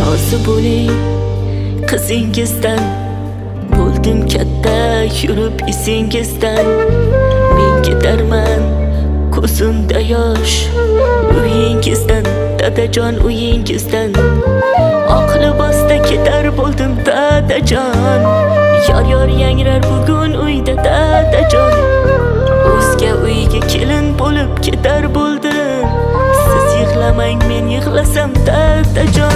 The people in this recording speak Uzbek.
Rozi bo'ling qizingizdan, bo'ldim katta yurib esingizdan. Men ketarman ko'zimda yosh uyingizdan, dadajon, uyingizdan. Oq libosda ketar bo'ldim, dadajon. Yor yor yangrar bugun uyda, dadajon. O'zga uyga kelin bo'lib ketar bo'ldim. Siz yig'lamang, men yig'lasam, dadajon.